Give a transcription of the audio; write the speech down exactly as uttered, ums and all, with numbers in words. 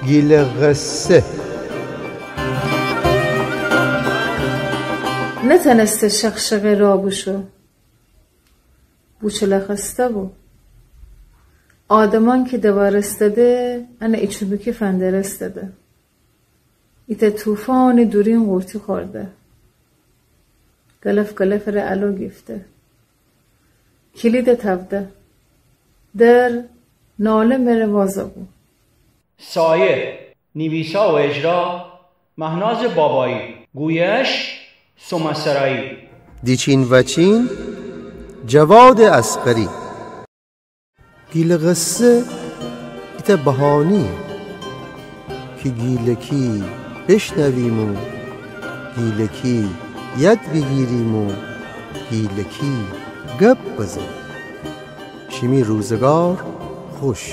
گیلٚ قصه. نتنسته شقشقه را بوشو. بوچولا خسته بو. آدمان کی دوارستده، انه ایچوبیکی فندرستده. ایتأ طوفانٚ دورین قورتی خورده. گلف گلفٚ ره الو گیفته. کیلیده تاوده. در ناله مره وازا بو. سایه، نیویسا و اجرا، مهناز بابایی. گویش، سوما سرایی. دیچین وأچین، جواد اصغری. گیلٚ قصه ایتأ بهانه‌یه کی گیلکی بشنویم و گیلکی یاد بیگیریم و گیلکی گپ بزنیم. شیمی روزگار خوش.